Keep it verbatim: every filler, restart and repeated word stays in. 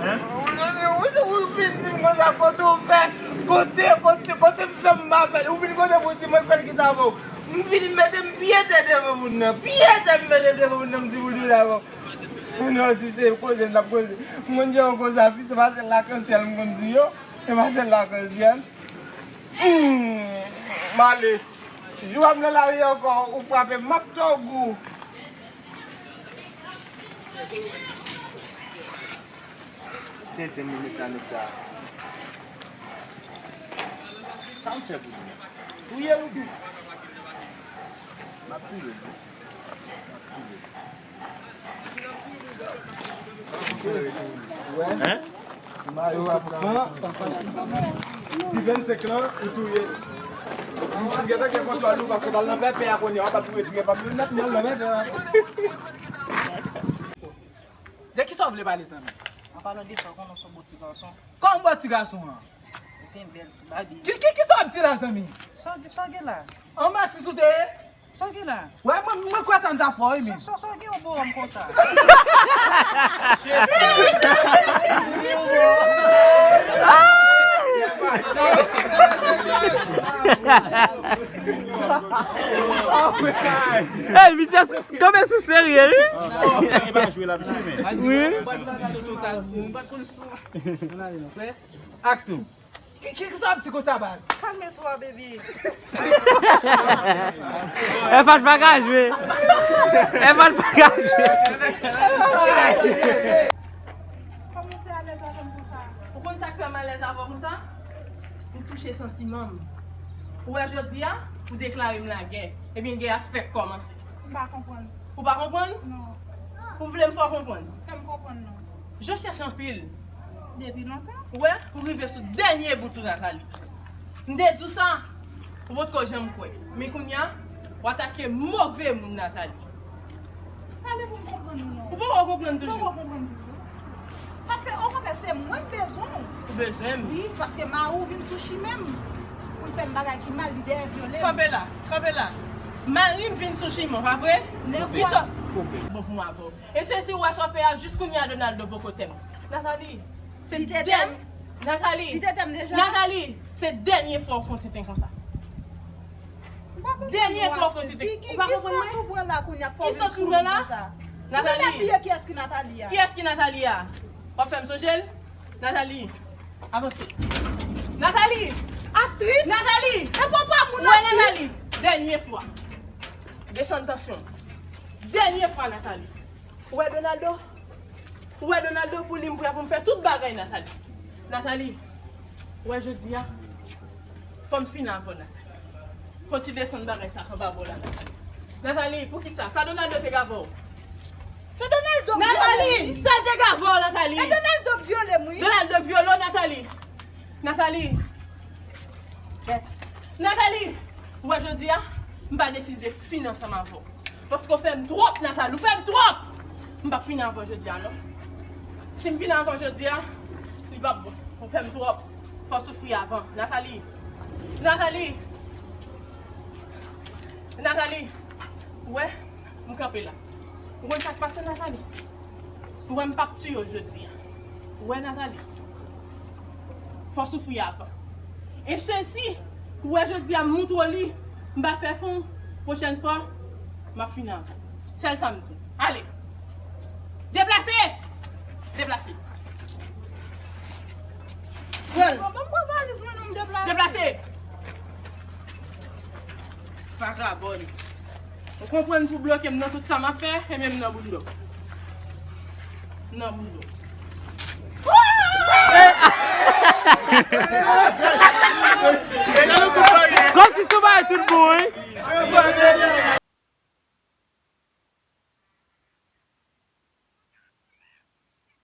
Ou, ou, ou, ou vin di m konsa, kote w fè, kote, kote, kote m fè m pa fè l. Ou vin kote m, ou di mwen fè l kite avè w. M vin mete m pye tè devan moun nan. Pye tè m mete devan moun nan, m di pou l vin avè w. Non, di se koze n ap koze. M konn di yo konsa, fi, se pa sèl lakansyèl m konn di yo. Se pa sèl lakansyèl. Hmm, m ale. Jou w ap nan lari ankò, ou frape m, m ap tò gou. Tenten m renmen sa nèg sa. Sa m fè pou li? Touye l ou byen? M ap touye l. M ap touye l. Hein? Ti vennsenk lan, ou touye. M gentan gen kontwòl ou, paske w t al nan pèpè a kounye a, w ap touye ti gen pa m. Mèt m al nan pèpè a. De kisa w vle pale, zanmi? An palan de sa, w konnen w se yon bon ti gason. Kòman bon ti gason an? Ou gen bèl ti babi. Ki, ki, kisa w ap di la, zanmi? Sa w gen, sa w gen la? Anba sis ou te ye? Sa w gen la? Wè, mwen, mwen kwè sa n ta fè w, wi, men. Sa, sa, sa w gen yon bowòm konsa? Ey, misye sou, kanpe sou serye, wi. Li pa jwe, l ap jwe, men. Wi. Aksyon. Ki, ki, ki sa w ap di konsa, baz? Calme-toi, baby. F H pa ka jwe. F H pa ka jwe. Kòman w fè alèz avè m konsa? Ou konn sa k fè m alèz avè w konsa? Ou touche santiman m. Ou wè jodi a, ou deklare m lagè. Ebyen, gè a fèk kòmanse. M pa konprann. Ou pa konprann? Non. Ou vle m fè w konprann? Fè m konprann non. Je chèche anpil. Depi lontan. Ou wè, ou rive sou dènye bout ou, Nathalie. M te di w sa, ou potko janm kwè. Men kounye a, w atake move moun, Nathalie. Pale pou m konprann ou non. Ou poko konprann toujou? M poko konprann toujou. Paske, okontrè, se mwen k bezwen w. Ou bezwen m? Wi, paske mari w vin sou chimen m pou l fè m bagay ki mal, li dèyè vyole m. Kanpe la, kanpe la. Mari m vin sou chimen w, pa vre? Nèg ou a. Kisa? Bon pou m avè w. E se si w wè sa w fè a, jis kounye a Donaldo poko tè m. Nathalie, se dèn-, Nathalie, Nathalie, se dènye fwa w fè yon tenten konsa. Dènye fwa w fè yon tenten. Ou pa konprann mwen? Ki sant ou pran la kounye a k fè w vin sou moun konsa? Nathalie. Ou genlè bliye kiyès ki Nathalie a? Kiyès ki Nathalie a? W ap fè m sonje l? Nathalie, avanse. Nathalie! Astrid! Nathalie! E papa moun Astrid! Wè Nathalie, dènye fwa. Desann tansyon. Dènye fwa, Nathalie. Ou wè Donaldo? Ou wè Donaldo, pou li m prè pou m fè tout bagay, Nathalie. Nathalie, ou wè jodi a, fò m fini avè w, Nathalie. Fò w ti desann bagay sa k anba bò la, Nathalie. Nathalie, poukisa? Sa Donaldo te gen avè w? Se Donaldo k vyole m, wi. Nathalie, sa l te gen avè w, Nathalie? E Donaldo k vyole m, wi. Donaldo k vyole w, Nathalie? Nathalie. Nathalie, ou wè jodi a, m pa deside fini ansanm avè w. Paske w fè m twòp, Nathalie, ou fè m twòp! M p ap fini avè w jodi a, non. Si m fini avè w jodi a, li p ap bon. Ou fè m twòp. Fò w soufri avan. Nathalie! Nathalie! Nathalie! Ou wè, m kanpe la. Ou konn sa k pase, Nathalie? Ou wè m p ap tiye w jodi a. Ou wè, Nathalie? Fò w soufri avan. E sesi, ou wè jodi a m moutre w li, m pa fè fon, pwochèn fwa, m ap fini avè w. Sèl sa m di w. Ale! Deplase! Deplase! Pran l! Bon, ban m pran valiz mwen non, m deplase. Deplase! Vagabòn! Ou konprann pou bloke m nan tout sa m ap fè, e menm nan boudon. Nan boudon. Kòmsi se yon bagay tout bon, wi.